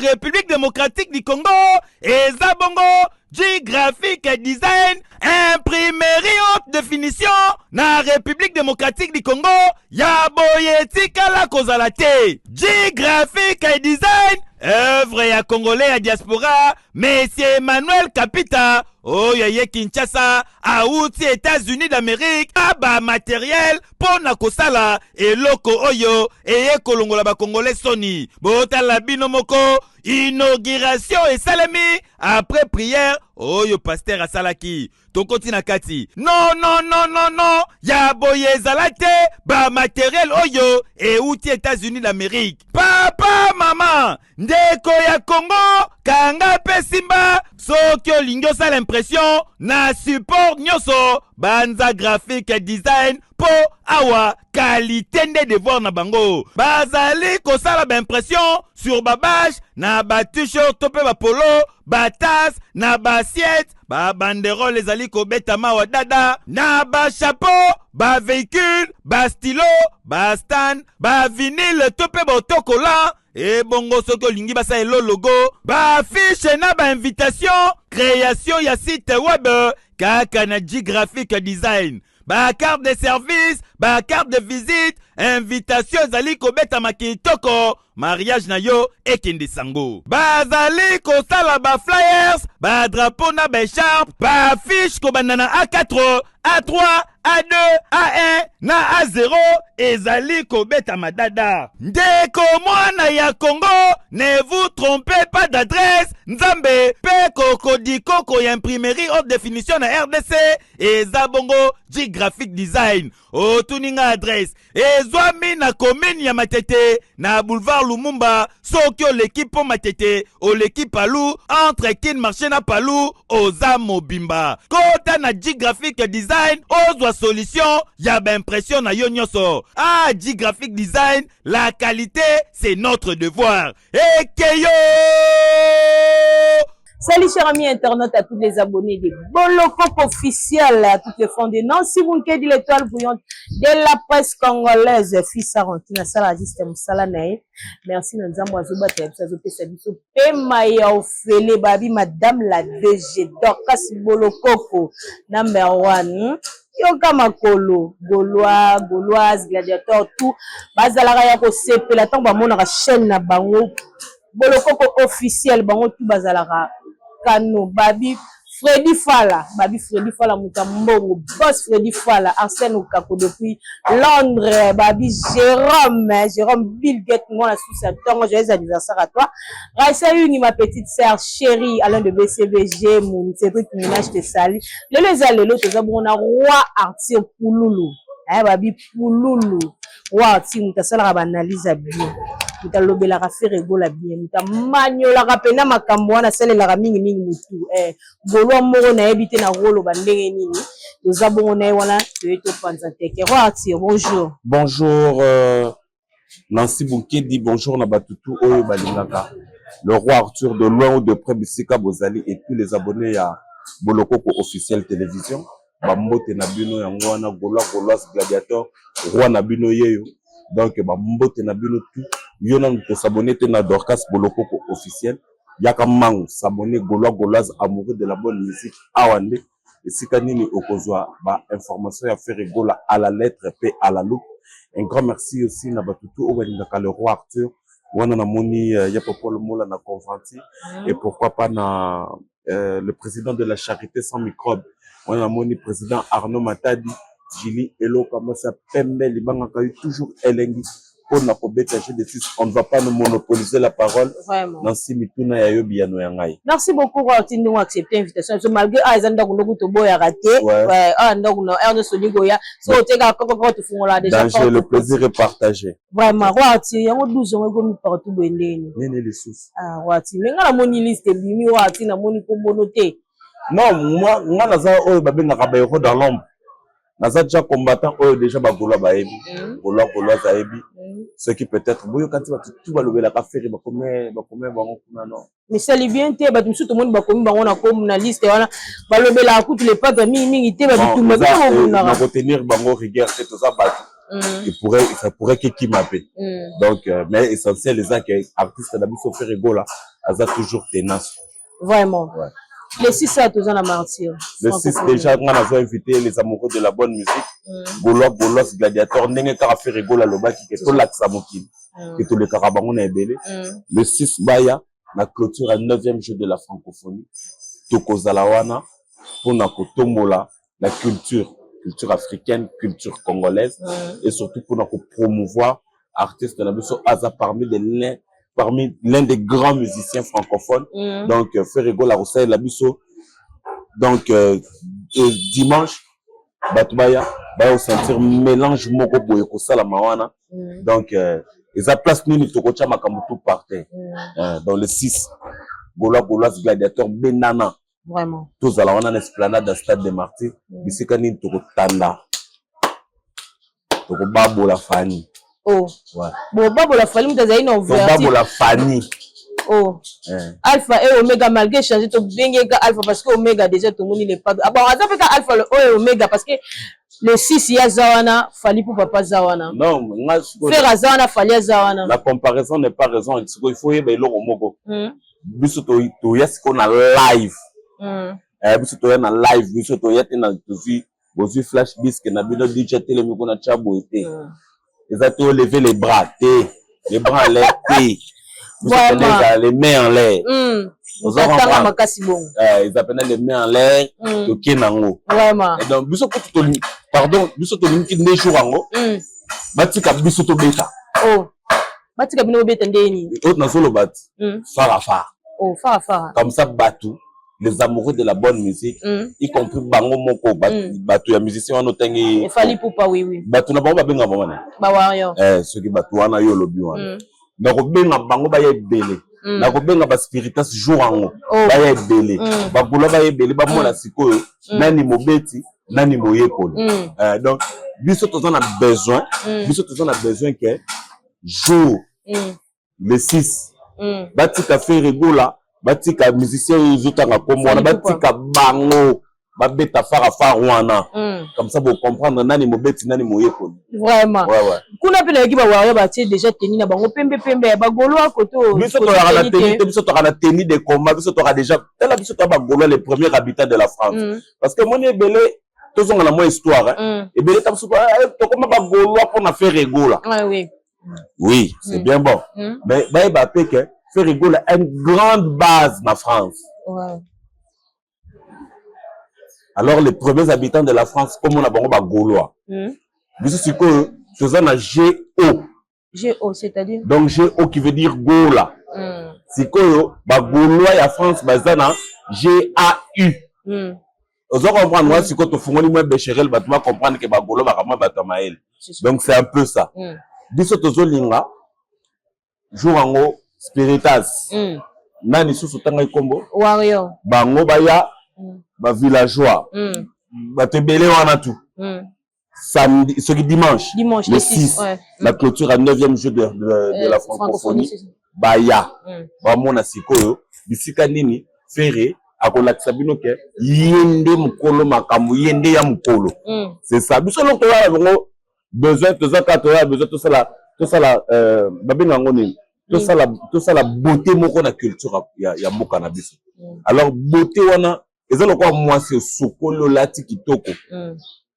République démocratique du Congo eza bongo G Graphic Design, imprimerie haute définition na République démocratique du Congo ya boye etikala kozala te. G Graphic Design, œuvre ya Congolais ya diaspora, Monsieur Emmanuel Kapita oyo aye Kinshasa awuti États-Unis d'Amérique na ba matériel mpo na kosala eloko oyo eye kolongola ba Congolais soni. Botala bino moko, inauguration esalemi après prière oyo pasteur asalaki. Tokoti na kati. Non, non, non, non, non, ya boye ezala te, ba matériel oyo euti États-Unis d'Amérique. Papa, mama, ndeko ya Congo, kanga pe simba, soki olingi osala impression na support nyonso, banza graphique design po awa qualité nde devoir na bango. Bazali kosala ba impression sur ba bâche na ba t-shirt to pe ba polo, ba tasse na ba assiette, ba banderole ezali kobetama wa dada na ba chapeau, ba véhicule, ba stylo, ba stand, ba vinyle to pe ba autocollant. Ebongo soki olingi basala elo logo, ba affiche na ba invitation, création ya site web kaka na G Graphic Design, ba carte de service, ba carte de visite, invitation ezali kobetama kitoko, mariage na yo ekende sango. Bazali kosala ba flyers, ba drapeau na ba écharpe, ba affiche kobanda na A4, A3, A2, A1 na A0 ezali kobetama dada. Ndeko mwana ya Congo, ne vous trompez pas d'adresse. Nzambe pe kokodikoko ya imprimerie haute définition na RDC eza bongo G Graphic Design. Otuni nga adresse ezwami na commune ya Matete na boulevard Lumumba. Soki oleki po Matete, oleki Palu, entre Kin Marché na Palu, oza mobimba. Kota na G Graphic Design, ozwa solution ya ba impression na yo nyonso. Ah, G Graphic Design, la qualité c'est notre devoir. Ekeyo! Salut chers amis internautes, à tous les abonnés de Bolokoko officiel, à toutes les fonds de Nancy Munkedi, l'étoile bouillante de la presse congolaise, fils Arantina Sala juste Moussala Nae. Merci na Nzambo Azoba Tayebisa Azopesa biso pema ya ofele babi madame la DG Dorcas Bolokoko number 1. Yoka makolo Gaulois, Gauloise, gladiateur tout bazalaka ya kosepela ntango bamonaka chaîne na bango Bolokoko officiel, bango tout bazalaka kano babi Freddy Fala, babi Freddy Fala moto ya mbongo, boss Freddy Fala, Arsène Okako depuis Londres, babi Jérôme, Jérôme Bill Gates, mwana susu ya ntongo, joyeux anniversaire à toi. Raissa Yuni, ma petite sœur chérie, Alain de BCBG, mon Cédric Mouna, je te salue. Lelo eza lelo, toza bongo na roi Arthur Pululu, eh, babi Pululu. Roi Arthur, moto asalaka ba analyse ya bien, moto alobelaka Ferre Gola bien, moto amaniolaka pena makambo wana, asalelaka mingimingi motu Gaulois moko nayebi te na koloba ndenge nini. Toza bongo na ye wana, toye topanza teke. Roi Arthur, bonjour. Bonjour Nancy Bunkedi, bonjour na batutu oyo balingaka le roi Arthur de loin ou de près bisika bozali et tous les abonnés ya Bolokoko officiel télévision. Bambote na bino yango wana, Gaulois, Gauloise, gladiateur, roi na bino yeyo. Donc bambote na bino tout. Yo nanu to s'abonner te na Dorcas Bolokoko officiel, yaka mangu s'abonner. Gaulois, Gauloise, amoureux de la bonne musique, awa nde esika nini okozwa ba information ya Ferre Gola à la lettre pe à la loupe. Un grand merci aussi na batutu oyo balingaka le roi Arthur. Wana namoni ya Popol Mola na Conventi et pourquoi pas na le président de la charité sans microbe. Wana namoni président Arnaud Matadi, Julie Eloka Masa Pembe libangaka yo toujours elengi mpona kobeta jeu de 6. On ne va pas nous monopoliser la parole. Vraiment. Nancy, mituna ya yo, biyano ya ngai. Merci beaucoup Roi Arthur ndenge accepter invitation biso malgré ah eza ndako ndoko toboyaka te. Ouais, ah ndako na heure nyonso olingi koya so otekaka koko koko tofungola déjà Danger, le plaisir est partagé. Vraiment Roi Arthur, yango 12 yango ekomi partout boye ndeni. Nini lisusu? Ah Roi Arthur, mais nga namoni liste ebimi, Roi Arthur namoni kombono te. Non, moi nga naza oyo babengaka ba héros dans l'ombre. Naza déjà combattant oyo déjà ba Gaulois bayebi. Gaulois, Gaulois ayebi. Soki peut-être boyoka ti bato tu balobelaka Ferre, bakome bakome bango kuna, non. Mais sali bien te, bato mosusu tomoni bakomi bango na komi na liste wana, balobelaka kutu le padre mingimingi te, babitumba bino bobundaka. Nakotenir bango rigueur te, toza bato. Il pourrait, ça pourrait kekima mpe. Donc mais essentiel eza ke artiste na biso Ferre Gola aza toujours tenace. Vraiment. Ouais. Le 6 a toza na Martyr. Le 6 déjà, nga nazo invité les amoureux de la bonne musique, Gaulois, Gaulois, gladiateur, ndenge kaka Ferre Gola alobaki ke tolakisa mokili ke tolekaka bango na ebele. Le 6, baya na clôture ya 9e jeu de la francophonie. Tokozala wana mpona kotombola la culture africaine, culture congolaise et surtout mpona kopromouvoir artiste na biso aza parmi l'un des grands musiciens francophones. Donc Ferre Gola kosalela biso. Donc dimanche, bato baya kosentir mélange moko boye kosalama wana. Donc eza place nini tokotya makambo tout par terre. Dans le 6, Gaulois, Gauloise, gladiateur, benana. Vraiment. Tozala wana na esplanade ya Stade de Martyr, bisika nini tokotanda, tokobabola Fally. Oh. Ouais. Bobabola Fally, moto azali na ouverture. Tobabola Fally. Oh. Eh. Alpha et Omega, malgré changer, tobenge ka Alpha parce que Omega déjà tomoni le pas. Ah bon, aza mpe ka Alpha le oyo Omega, parce que le 6 ye aza wana, Fally mpo papa aza wana. Non, nga sikoyo Ferre aza wana, Fally aza wana. La comparaison n'est pas raison. Sikoyo il faut yeba eloko moko. Biso toya sikoyo na live. Eh, biso toya na live, biso toya te na tozwi, bozwi flash disque na bino, DJ telemi kuna, tya boye te. Eza te olever les bras te, les bras en l'air te. Biso pene ezala les mains en l'air. Oza atanga comprendre? Makasi bongo. Eh, eza pene les mains en l'air. Tokie nango. Vraiment. Et donc biso kutu tolingi, pardon, biso tolingi nde jour yango batika biso tobeta. Oh, batika bino bobeta ndeni? Oyo nazoloba ti fara fara. Oh, fara fara. Comme ça bato, les amoureux de la bonne musique, y compris bango moko, bato ya musicien wana otangi. E Fally Ipupa, oui. Bato na bango babenga bango wana. Bawarrior. Eh, soki bato wana yo olobi wana, nakobenga bango baya ebele. Nakobenga baspiritas jour yango. Oh. Baya ebele. Bagaulois baya ebele, bamona sikoyo nani mobeti, nani moyekoli. Eh, donc biso toza na besoin, biso toza na besoin ke jour le 6 batika Ferre Gola, batika musicien oyo ezotanga kombo wana. Fally Ipupa. Batika bango babeta fara fara wana. Comme ça bocomprendre nani mobeti, nani moyekoli. Vraiment. Ouais. Kuna mpe nayoki bawarrior batie déjà tenue na bango pembe pembe ya bagaulois koto. Biso tozalaka na tenue te, biso tozalaka na tenue de combat. Biso tozalaka déjà, tala, biso toza bagaulois, les premiers habitants de la France. Parce que moni ebele, tozonga na mwa histoire, hein. Ebele ta biso tokoma bagaulois mpona Ferre Gola. Ouais, oui. Oui, c'est bien bon. Mais bayeba mpe ke Ferre Gola a une grande base na France. Alors les premiers habitants de la France, comme on a bango bagaulois. Biso sikoyo toza na GO. GO, c'est-à-dire? Donc GO qui veut dire Gola. Sikoyo bagaulois ya France baza na GAU. Ozo comprendre? Wa sikoyo tofungoli mwa becherel, bato bacomprendre ke bagaulois bakamwa bato ya mayele. C'est ça. Donc c'est un peu ça. Biso tozolinga jour yango spiritas, nani susu otanga ekombo? Warrior. Bango baya, bavillageois, bato ebele wana tout. Samedi, soki dimanche, Dimanche, le le 6, 6, ouais. la clôture à 9e jeu de la francophonie, c'est ça. Baya bamona sikoyo bisika nini Ferre akolakisa bino ke ye nde mokolo makambo, ye nde ya mokolo. C'est ça. Biso eloko toza na bango besoin, toza kaka, toza na besoin tosala, babenga yango nini, tosala beauté moko na culture ya mboka na biso. Alors beauté wana eza lokola mwasi osokoli, olati kitoko,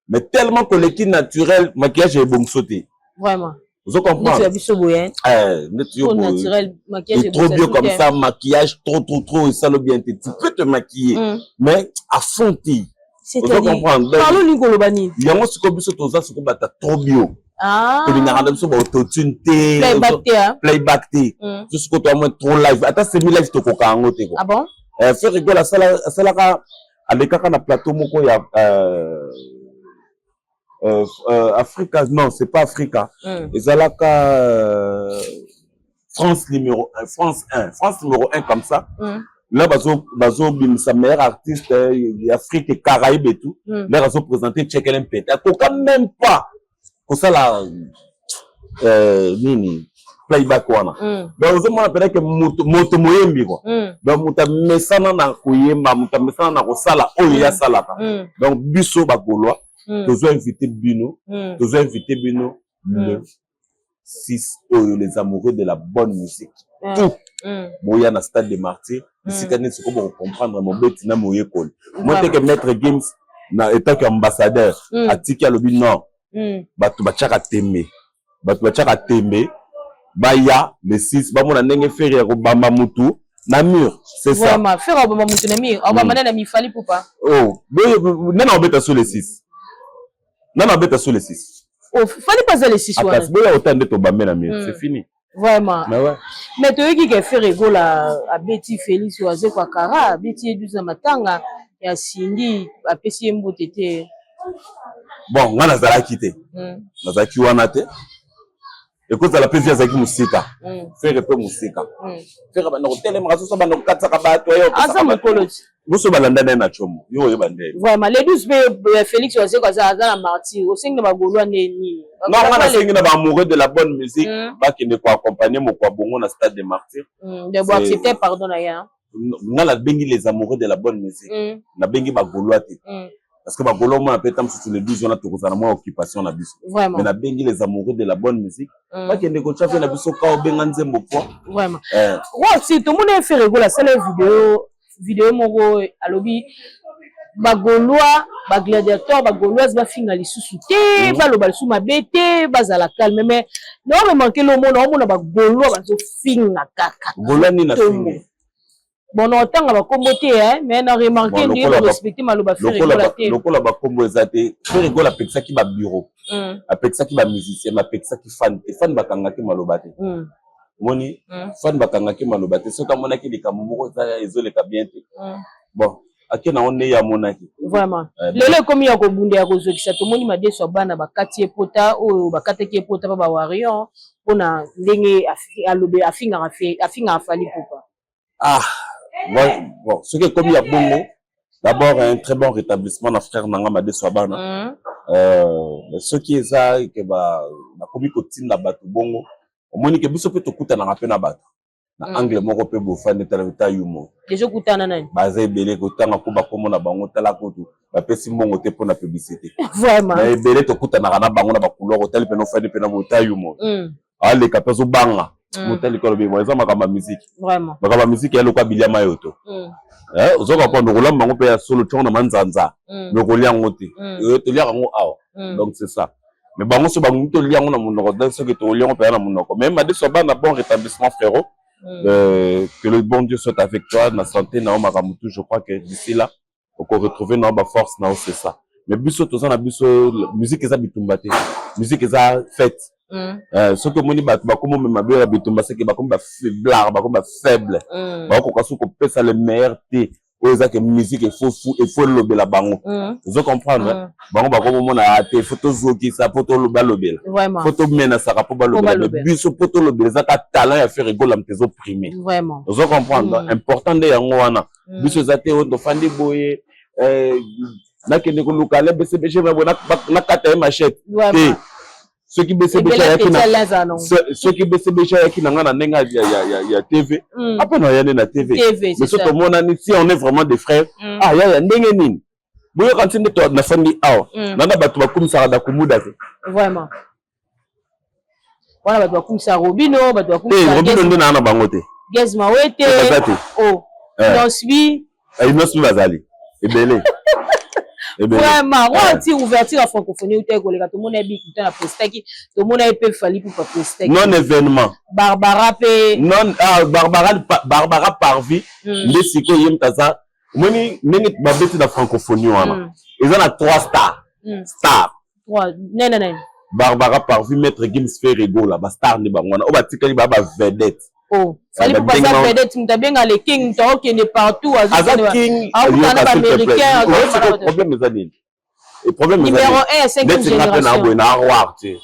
mais tellement koleki naturel, maquillage ebongiso te. Vraiment. Ozo Neti ya comprendre? Biso boye. Eh, neti yo Trop boye. naturel, maquillage Et trop ebongisa bio tout comme te. ça, maquillage trop trop trop esalo bien te. Tu peux te maquiller, mais à fond te. Ozo C'est-à-dire? comprendre? Donc, Parlo, olingi koloba nini? Yango sikoyo biso toza sikoyo bata trop bio. Ah. Tolingaka na biso baautotune te. Playback te, hein? Playback te. Biso sikoyo toa moins trop live, ata semi live tokoka yango te quoi. Ah bon? Eh, Ferre Gola asalaka, alekaka na plateau moko ya Africa, non, c'est pas Africa. Ezalaka France numéro 1, France 1, France numéro 1 comme ça. Là bazo bazobimisa meilleur artiste Afrique et Caraïbes et tout. Là bazo présenter Tchekele Mpete, akoka même pas kosala nini, playback wana. Donc ozomona peut-être que moto moyembi quoi. Donc moto amesana na koyemba, moto amesana na kosala oyo ye asalaka. Donc biso bagaulois, tozo invité bino, tozo invité bino. Le 6 oyo, les amoureux de la bonne musique, tout boya na Stade de Martyr, bisika neti sikoyo bokocomprendre mobeti na moyekoli. Moi teke Maître Gims na étant que ambassadeur atiki, alobi non, bato batiaka tembe, bato batiaka tembe, baya le 6, bamona ndenge Ferre ya kobamba mutu na mur, c'est ça. Vraiment, Ferre abamba mutu na mur, abamba nde na mifali pupa. Oh, nani abeta so le 6? Nani abeta so le 6? Oh, Fally mpe aza le 6 wana. Akasi boya ota nde tobambe na mur, c'est fini. Vraiment. Mais ouais. Mais toyoki ke Ferre Gola abeti Félix Wazekwa Kara, abeti ye 12 na matanga ya Cindy, apesi ye mbote te. Bon, nga nazalaki te, nazalaki wana te. Ekozala mpe vi azalaki mosika, Ferre mpe mosika. Ferre banda kotelemaka soso, banda kokatisaka bato. Aza mokolo ti. Boso balanda nde na tiomo yo oyeba nde. Vraiment, le 12 mpe Félix Wazekwa aza na Martyr. Osengi na bagaulois nde nini? Non, nga nasengi na baamoureux de la bonne musique bakende koaccompagner moko ya bongo na Stade de Martyr. De boaccepte pardon na ye, hein? Nga nabengi les amoureux de la bonne musique, nabengi bagaulois te, parce que bagaulois omona mpe ta mosusu le 12 wana tokozala mwa occupation na biso. Mais nabengi les amoureux de la bonne musique, bakende kotya mpe na biso ka obenga nzembo po. Vraiment, wa si tomoni ye Ferre Gola asala vidéo moko, alobi bagaulois, bagladiateur, bagauloise bafinga lisusu te, baloba lisusu mabe te, bazala calme. Mais na oremarquer lomona, omona bagaulois bazofinga kaka. Gaulois nini afingi? Bon, na otanga bakombo te, mais na remarquer nde barespecte maloba Ferre Gola te. Lokola bakombo eza te, Ferre Gola apekisaki babureau, apekisaki bamusicien, apekisaki fan te. Fan bakangaki maloba te. Omoni, fan bakangaki maloba te. Soki amonaki likambo moko ezoleka bien te, bon, ake nango nde ye amonaki. Vraiment, lelo ekomi ya kobunda, ya kozokisa. Tomoni madeso ya bana bakati ye pota oyo bakataki ye pota mpa bawarrior mpona ndenge alobe afingaka Fally Ipupa. Ah ouais, bon, soki ekomi ya bongo, d'abord un très bon rétablissement na frère nanga madeso ya bana. Soki eza ke bakomi kotinda bato bongo, omoni ke biso mpe tokutanaka mpe na bato na angle moko mpe bofandi, tala ta yumo. Deja okutana nani? Baza ebele kotanga ko bakombo na bango. Tala kutu bapesi mbongo te mpona publicité. Vraiment. Na ebele tokutanaka na bango na bacouloir, otali mpena, ofandi mpena bota yumo, aleka mpe azobanga motali kolobi. Bon, eza makambo ya musique. Makambo ya musique ya lokwa biliama yo to ozo comprendre, kolamba yango mpe ya solo ntongo na manzanza, mais kolia yango te, toliaka yango awa. Donc c'est ça. Mais bango so bango tolia yango na monoko, donc soki tolia yango mpenza na monoko. Mais madeso bana, bon rétablissement frérot. Que le bon Dieu soit avec toi na santé na yo, makambo tout. Je crois que d'ici là oko retrouver na yo baforce na yo, c'est ça. Mais biso toza na biso, musique eza bitumba te, musique eza fête. Soki omoni bato bakomi omema bilo ya bitumba, seke bakomi bafaiblard, bakomi bafaible, bakokoka soki kopesa le meilleur te. Oyo eza ke musique efo elobela bango, ozo comprendre? Bango bakomi omona te, faut tozokisa mpo balobela, faut tomenasaka mpo balobela. Mais biso mpo tolobela, eza ka talent ya Ferre Gola moto ezoprime, ozo comprendre? Important nde yango wana. Biso eza te oyo tofandi boye, nakende koluka le BCBG, nakata ye machette te. Soki BCBG ayaki na, soki BCBG ayaki na nga na ndenge ya TV, ape na ya nde na TV. Mais so tomonani, si on est vraiment des frères, ah yaya, ndenge nini boyoka nti nde nafandi awa nanda bato bakumisaka dakumuda te. Vraiment, wana bato bakumisaka Robino, bato bakumisaka Robino nde naa na bango te. Gaz Mawete. Baza te. Oh, Nosbi. Nosbi bazali ebele. Vraiment, wana ti ouverture ya francophonie utaki koleka, tomona ye bikuta na postaki, tomona ye mpe Fally Ipupa postaki. Non événement. Barbara mpe. Non, ah, Barbara, Barbara Parvi nde sikoyo ye moto aza. Omoni ndenge babeti na francophonie wana, eza na trois stars, star. Nene nene. Barbara Parvi, Maître Gims, Ferre Gola, bastar nde bango wana. Oyo batikali baa bavedette. Oh, Fally Ipupa aza vedette? Moto abenga le king, moto akokende partout. Aza king. Akutana na baaméricain. Problème eza nini? Problème numéro 1 ya cinquième génération na boye na roi te.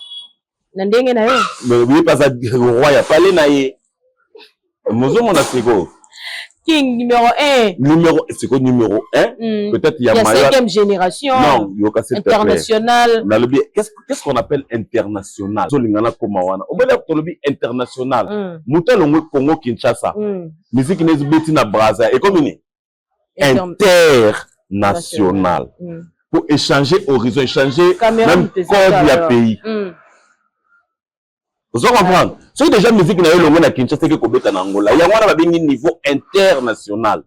Na ndenge na yo. Mais ye mpe aza roi ya pale na ye, mozomona sikoyo. King numéro 1. Numéro, sikoyo numéro 1. Peut-être ya ya cinquième génération. Non, yoka s'il te plaît. International. Nalobi, qu'est-ce qu'on appelle international? Ozolinga nakoma wana, obele tolobi international. Moto alongwe Congo Kinshasa, musique nezi beti na Braza, ekomi nini? International. Pour échanger horizon, échanger même code ya pays. Ozo comprendre? Soki déjà musique na yo elongwe na Kinshasa eke kobeta na Angola, yango wana babengi niveau international.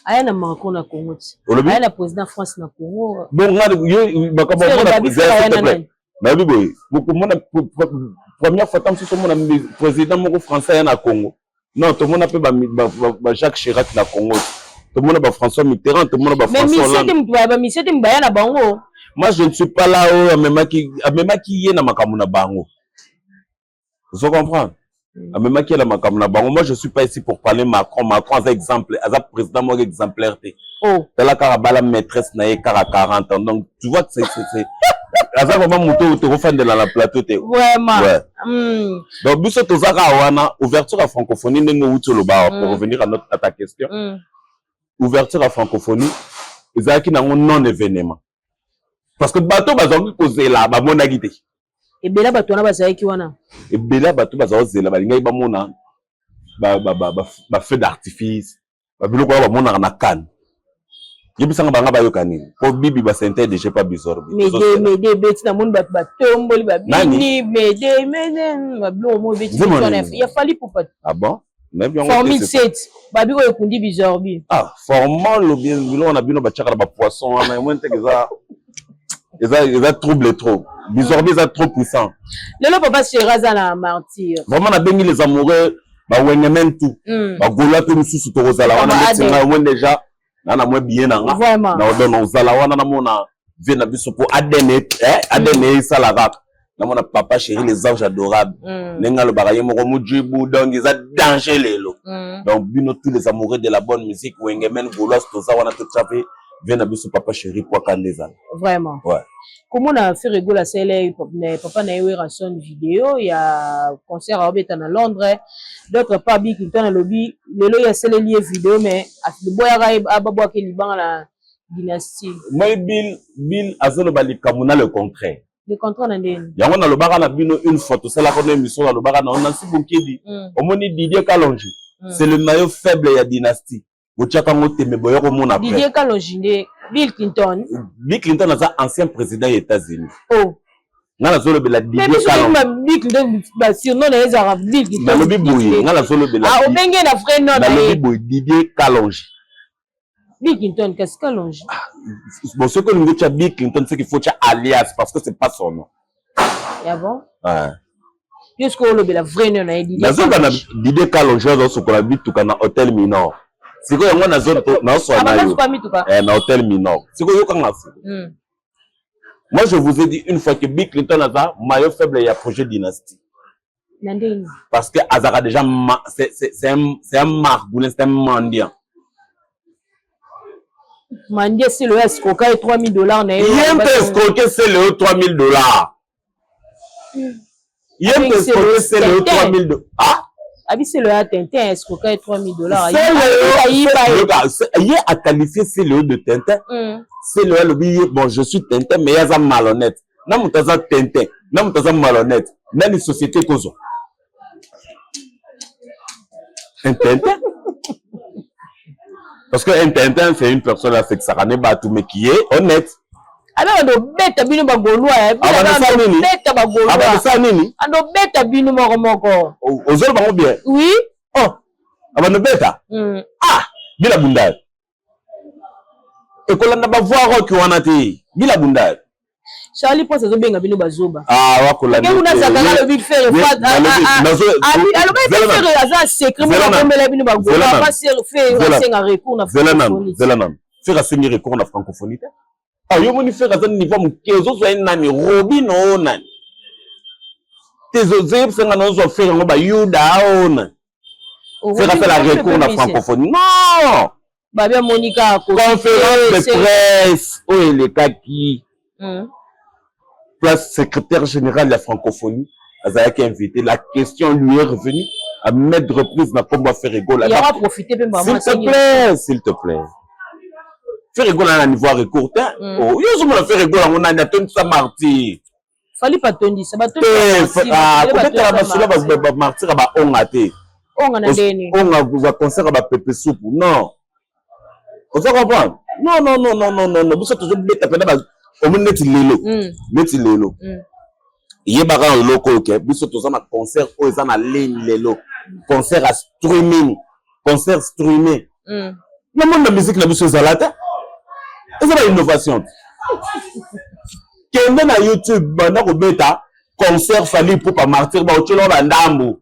Aya na Macron na Congo ti. Olobi? Aya na président France na Congo. Bon, nga yo makambo Frère, omona babi zela, frère, s'il te aya na plaît. nani? Nayebi boye, bokomona première fois ntango mosusu omona président moko français aya na Congo. Non, tomona mpe ba Jacques Chirac na Congo. Tomona ba François Mitterrand, tomona ba Mais François mission Hollande. te mutu ba mission te baya na bango. Moi, je ne suis pas là oyo amemaki ye na makambo na bango. Ozo comprendre? Amemaki ye na makambo na bango. Moi, je suis pas ici pour parler Macron. Macron aza exemple, aza président moko exemplaire te. Oh. Tala kaka bala maîtresse na ye kaka 40 ans. Donc tu vois que c'est aza vraiment moto oyo tokofandela na plateau te. Vraiment. Ouais. Donc biso toza kaka wana, ouverture ya francophonie ndenge outi oloba awa, pour revenir à ta question. Ouverture ya francophonie ezalaki nango non événement. Parce que bato bazalaki kozela bamonaki te. Ebele bato wana bazalaki wana. Ebele ya bato bazala kozela, balingaki bamona ba feu d'artifice, babiloko wana bamonaka na Cannes. Yebisanga banga bayoka nini po bibi basente déjà pas bizorbi. Mede mede ebeti, namoni bato batomboli, babini. Nani? Mede mede, babiloko moko ebeti. Nzembo wana nini? Ya Fally Ipupa. Ah bon, nayebi yango te, Formule c'est 7 babi oyo ekundi bizorbi. Ah, formol, biloko na bino batiaka na bapoisson wana, emoni teke eza trouble trop, bizorbi eza trop puissant. Lelo papa chéri aza na martyr. Vraiment, nabengi les amoureux, bawengemen tout, bagola mpe mosusu, tokozala wana. Kama Neti Ade. ngai omoni déjà na mwa billet na nga. Vraiment. Na donc ozala wana, namona vie na biso mpo ADN ADN esala kaka, namona papa chéri, les anges adorables. Ndenge alobaka ye moko mojibu, donc eza danger lelo. Donc bino tous les amoureux de la bonne musique, wengemen, gauloise, toza wana, totya mpe vie na biso papa chéri pwaka nde ezala. Vraiment. Ouais. Komona Ferre Gola asala papa na ye Werrason video ya concert aobeta na Londres. D'autre part, Bill Clinton alobi lelo ye asaleli ye video, mais boyaka ye babwaki libanga na dynastie. Moi, Bill azoloba likambo na le contraire. Le contraire na ndeni? Yango nalobaka na bino une fois, tosalaka no émission, nalobaka na Nancy Bunkedi. Omoni Didier Kalonji, c'est le maillon faible ya dynastie. Botiaka yango tembe, boya komona après. Didier Kalonji nde Bill Clinton? Bill Clinton aza ancien président ya États-Unis. Oh. Nga nazolobela Mais Didier biso Kalonji. Bill Clinton, basurnom na ye ezalaka Bill Clinton. Nalobi boye, nga nazolobela Ah, obenge na vrai nom na nalobi ye. boye, Didier Kalonji. Bill Clinton, kasi Kalonji. Bon, soki olingi otya Bill Clinton, c'est qu'il faut tya alias, parce que c'est pas son nom. Ya bon. Ouais. Yo sikoyo olobela vrai nom na ye, Didier Nazoba na Kalonji. Didier Kalonji azosokola bituka na Hotel Minor sikoyo, yango nazoswa na yo. Abanda mituka. Eh, na Hotel Minor sikoyo, yokanga sikoyo. Moi, je vous ai dit une fois que Bill Clinton aza maillon faible ya projet dynastie. Na ndeni? Parce que azaka déjà c'est un margoulin, c'est un mendiant. Mandi esilo oyo escroka ye 3000 $ na ye. Ye mpe escroquer Celeo 3000 $. Ye mpe escroquer Celeo 3000 $. Ah. Abiselo ya Tintin, escroka ye 3000 $. Celeo ye aqualifié Celeo de Tintin. Celeo alobi ye: "Bon, je suis Tintin", mais ye aza malhonnête. Na moto aza Tintin, na moto aza malhonnête, nani société ekozwa? Un Tintin. Parce que un Tintin, c'est une personne asekisaka ne bato, mais qui est honnête. Abe bando obeta bino bagaulois. Abanda nini? Beta bagaulois. Abandisa nini? Ando obeta bino moko moko. Ozoloba bango bien. Oui. Oh, abanda obeta. Ah, bila bunda ekolanda bavoix rock wana te, bila bunda. Charlie Prince azobenga bino bazoba. Ah, wakolanda. Ndenge kuna zakaka alobi Ferre alobi Ferre aza secret moko akombela bino bagaulois, pas Ferre asenga recours na francophonie. Zela nanu, Ferre asengi recours na francophonie te. Ah, yo moni Ferre aza niveau moke, ozozwa ye nani, Robino oyo nani te, ozoyebisanga na ozwa Ferre yango bayuda oyo nani. Ferre asala recours na francophonie? Non. Babi amoni kaka. Conférence de presse oyo elekaki, place secrétaire général ya francophonie azalaki invité, la question lui est revenue à maintes reprises na kombo ya Ferre Gola. Yango aprofite mpe. S'il te plaît, s'il te plaît, Ferre Gola na niveau ya recours te. Yo ozomona Ferre Gola yango nani atondisa martyr? Fally patondisa. Kobetela masolo bamartyr ya baonga te. Onga na ndeni? Onga baconcert ya bapepe supu, non. Oza comprendre? Non, non, non, non, non, non, non. Biso tozobeta mpena, omoni neti lelo, neti lelo. Yebaka na eloko oyo ke biso toza na concert oyo eza na ligne lelo, concert ya streaming, concert streamé. Na monde ya musique na biso ezala te, eza ba innovation te. Kende na YouTube, banda kobeta concert Fally Ipupa Martyr, baotyela bandambu.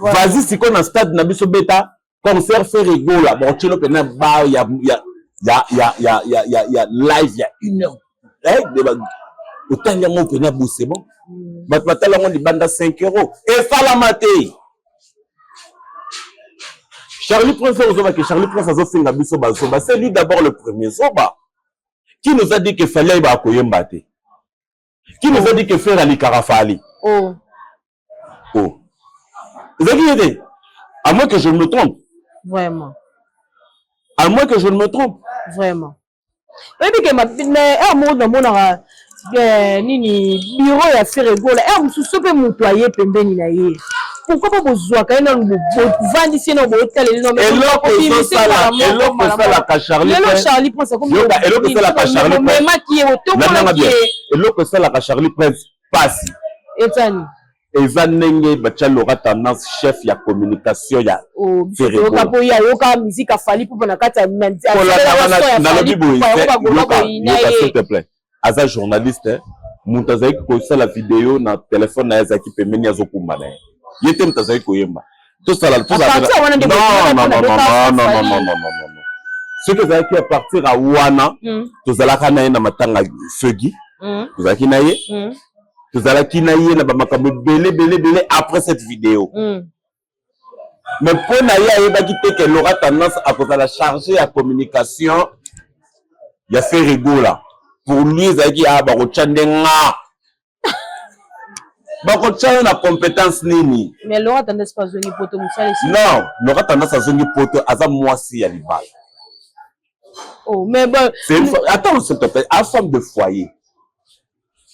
Vas-y sikoyo na stade na biso, beta concert Ferre Gola, baotyela mpena ba ya live ya une heure. Otangi yango mpena bo, c'est bon. Bato batala yango libanda, 5 € esalama te. Charlie Prince oyo ozobake, Charlie Prince azofinga biso bazoba, c'est lui d'abord le premier zoba. Qui nous a dit que Fally ayebaka koyemba te? Qui nous a dit que Ferre alikaka Fally? Oh. Oh, ezalaki ye te, à moins que je ne me trompe. Vraiment. À moins que je ne me trompe. Vraiment, oyebi ke heure moko namonaka nini, bureau ya Ferre Gola, heure mosusu mpe moto aye pembeni na ye, pourquoi mpo bozwaka ye nanu, bovandisi ye nano, botaleli? Eloko esalaka Charlie, Charlie Prince, eloko esalaka Charlie, omemaki ye, otombolaki ye. Eloko esalaka Charlie Prince pasi etani. Eza ndenge batya Laura Tendance chef ya communication ya Yoka, mpo ye ayoka musique afali mpo na kati. Nalobi boye, s'il te plaît, aza journaliste. Moto azalaki kosala video na telefone na ye azalaki pembeni, azokumba na ye, ye te moto azalaki koyemba. Tosala soki ezalaki à partir ya wana, tozalaka na ye na matanga soki tozalaki na ye, tozalaki na ye na bamakambo ebele ebele ebele après cette vidéo. Mais mpo na ye ayebaki te ke Laura Tendance akozala chargé ya communication ya Ferre Gola. Pour lui ezalaki a bakotya nde nga, bakotya yo na compétence nini? Mais Laura Tendance mpe azongi poto, mosala. Non, Laura Tendance azongi poto, aza mwasi ya libala. Oh, mais bon. Attends, s'il te plaît, a femme de foyer,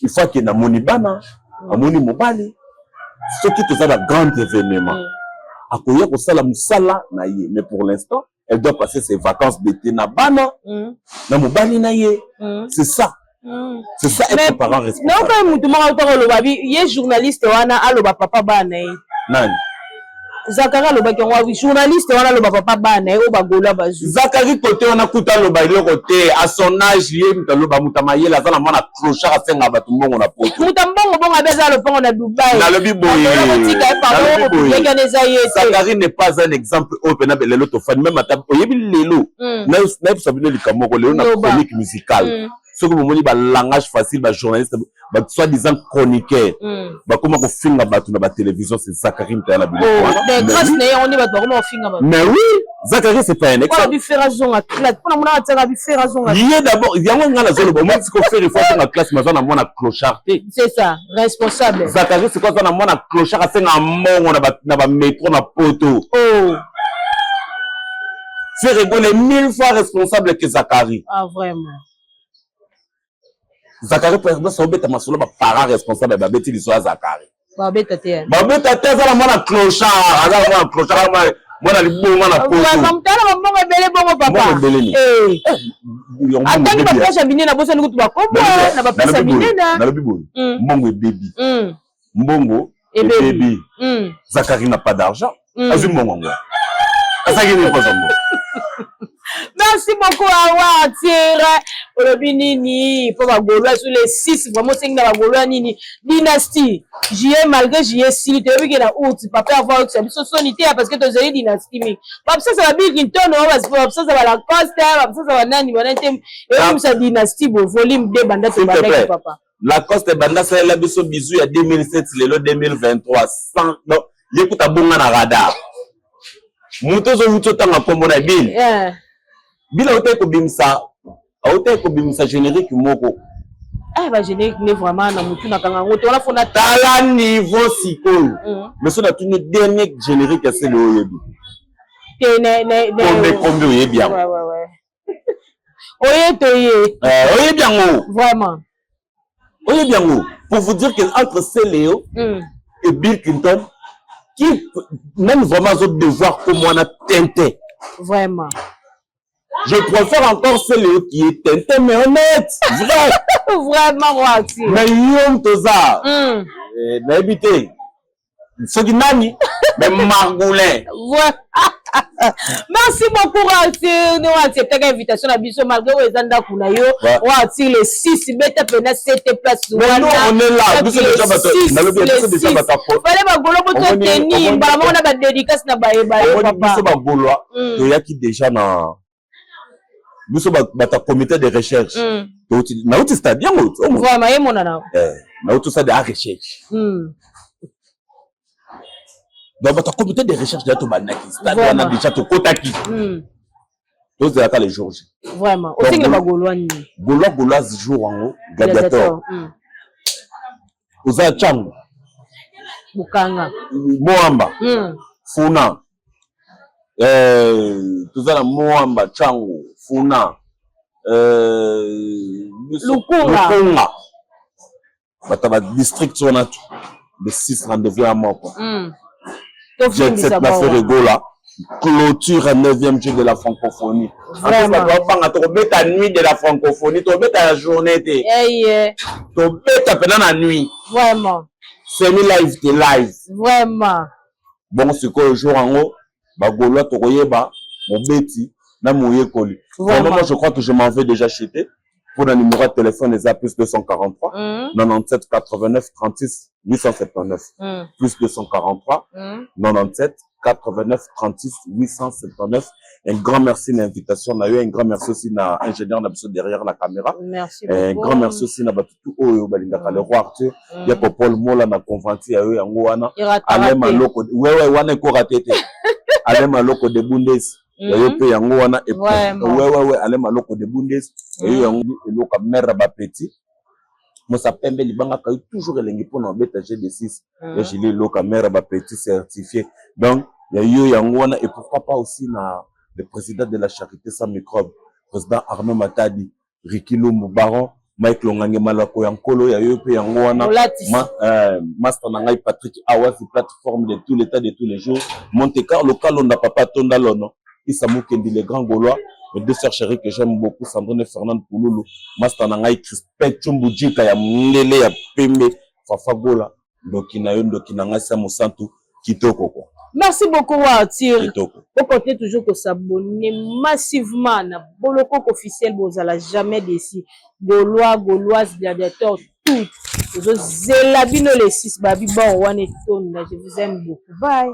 il faut akende amoni bana, amoni mobali. Soki toza na grand événement, akoya kosala mosala na ye. Mais pour l'instant, elle doit passer ses vacances d'été na bana, na mobali na ye. C'est ça, c'est ça être parent responsable. Naoka mutu moko autoka oloba bi ye journaliste wana aloba papa bana ye. Nani? Zakari alobaki yango, journaliste wana aloba papa bana ye oyo bagolo bazwi. Zakari kote wana kuta aloba eloko te. À son âge, ye moto aloba, moto amayele, aza na mwana clochard, asenga bato mbongo na poto. Moto mbongo bongo abe aza lopango na Dubai. Nalobi boye. Eza ye te. Zakari n'est pas un exemple oyo mpena lelo tofandi même ata oyebi lelo. Nayebisa bino likambo moko lelo na chronique musicale. Soki bomoni balangage facile, bajournaliste, soi disant chroniqueur, bakoma kofinga bato na batélévision, c'est Zakari mutaya na biloko wana. Mais oui, Zakari, c'est pas un exemple. Ye d'abord, yango nga nazoloba, omoni siko Ferre faut azonga classe, mais aza na mwana clochard te. C'est ça, responsable. Zakari siko aza na mwana clochard, asenga mbongo na bamétro na poto. Ferre Gola est mille fois responsable que Zakari. Ah, vraiment. Zakari président obeta masolo, baparent responsable babeti liso ya Zakari. Babeta te. Babeta te, aza na mwana clochard, aza na mwana clochard, mwana libonga na poto. Mutala bambongo ebele bongo papa. Mbongo ebele ni? Atangi baplace ya minene, abosani kutu bakombo na baplace ya minene. Nalobi boye, mbongo ebebi, mbongo ebebi. Zakari n'a pas d'argent. Azwi mbongo yango, azalaki nini mpoza mbongo? Merci beaucoup, awa tiere olobi nini mpo bagaulois sur les 6? Vraiment, osengi na bagaulois nini? Dynastie juillet, malgré juillet esili, toyebi ke na août papa ava oyokisa biso soni te, parce que tozali dynastie mingi. Babisasa ba Bill Clinton, babisasa ba Lacoste, babisasa banani banani te, eyebimisa dynastie bo volume 2 banda tobandaki papa. Lacoste banda asalela biso bizu ya 2007, lelo 2023, sans donc ye kuta bonga na radar. Moto ozowuti otanga nkombo na Bill, Bill autaki kobimisa, autaki kobimisa générique moko. Eh, ba générique ne vraiment na mutu nakanga yango te wana fona. Tala niveau sikoyo. Mais so natuni dernier générique ya sele, oyebi? Te. Kombe kombe, oyebi yango? Oye toye. Oyebi yango? Vraiment. Oyebi yango? Pour vous dire que entre Celeo et Bill Clinton, qui même vraiment azo devoir komwana tente. Vraiment. Je préfère encore celle qui est tintin mais honnête, vrai. Vraiment, roi Arthur. Mais yo toza nayebi te soki nani, mais margoulin. Voilà. Merci beaucoup, Arthur. Nous acceptons l'invitation na biso malgré oyo eza ndako na yo. Roi Arthur, le 6 beta pena 7 place. Mais nous, on est là. Biso déjà bato nalobi, biso déjà bato. Fale bagolo bo toteni mbala moko na badédicace na bayeba yo. Papa, biso bagaulois toyaki déjà na biso bato ya comité de recherche. Nauti stade yango. Vraiment, emonana. Nauti stade ya recherche. Donc bato ya comité de recherche déjà tobandaki stade wana, déjà tokotaki, tozelaka le jour J. Vraiment, osengela bagaulois nini? Gaulois, gauloise, jour yango gladiateur oza ntango. Bukanga. Moamba, Funa, toza na Moamba, Ntango, Funa, Lukunga. Lukunga, bato ya badistrict wana tu, le 6, rendez-vous ya moko. Jet Set na Ferre Gola, clôture à 9e jour de la francophonie. Babanga tokobeta nuit de la francophonie, tokobeta ya journée te, tobeta mpena na nuit. Vraiment. Semi live te, live. Vraiment. Bongo sikoyo jour yango, bagaulois tokoyeba mobeti na moyekoli. Vraiment, moi je crois que je m'en vais déjà chuter. Pour le numéro de téléphone eza plus 243 97 89 36 879, plus 243 97 89 36 879. Un grand merci na invitation na yo, un grand merci aussi na ingénieur na biso derrière la caméra. Merci. Un grand merci aussi na bato tu oyo balingaka le roi Arthur. Ya Popol Mola na conventi ya yo yango wana. Alain Maloko, wewe wana ekora te te. Alain Maloko de Bundes, ya yo mpe yango wana. Wewewe, Alain Maloko de Bundes, ya yo yango. Eloko mare ya bapeti mosa pembe libangaka yo toujours elengi mpona obeta g de 6 ya Julie Eloka, mare ya bapeti certifié. Donc ya yo yango wana. Et pourquoi pas aussi na le président de la charité sans microbe, président Arnaud Matadi, Ricky Lumbu, baron Mike Longange Malako ya nkolo, ya yo mpe yango wana. Master na ngai Patrick Awasi, plateforme de tout l'état de tous les jours, Monte Carlo Kalonda, papa Tonda Lono, Issa Mukendi, les grands Gaulois, mes deux sœurs chéries que j'aime beaucoup, Sandrine et Fernande Pouloulou, master na ngai Crispin Tchumbujika ya mundele ya pembe, Fafa Gola, ndoki na yo, ndoki na ngai sa mosantu, kitoko quoi. Merci beaucoup, Arthur. Kitoko. Continuez toujours de s'abonner massivement na Boloko officiel, bozala jamais déçu. Gaulois, Gauloise, gladiateur, tout. Zela bino le 6 babi bon wana etonda. Je vous aime beaucoup. Bye.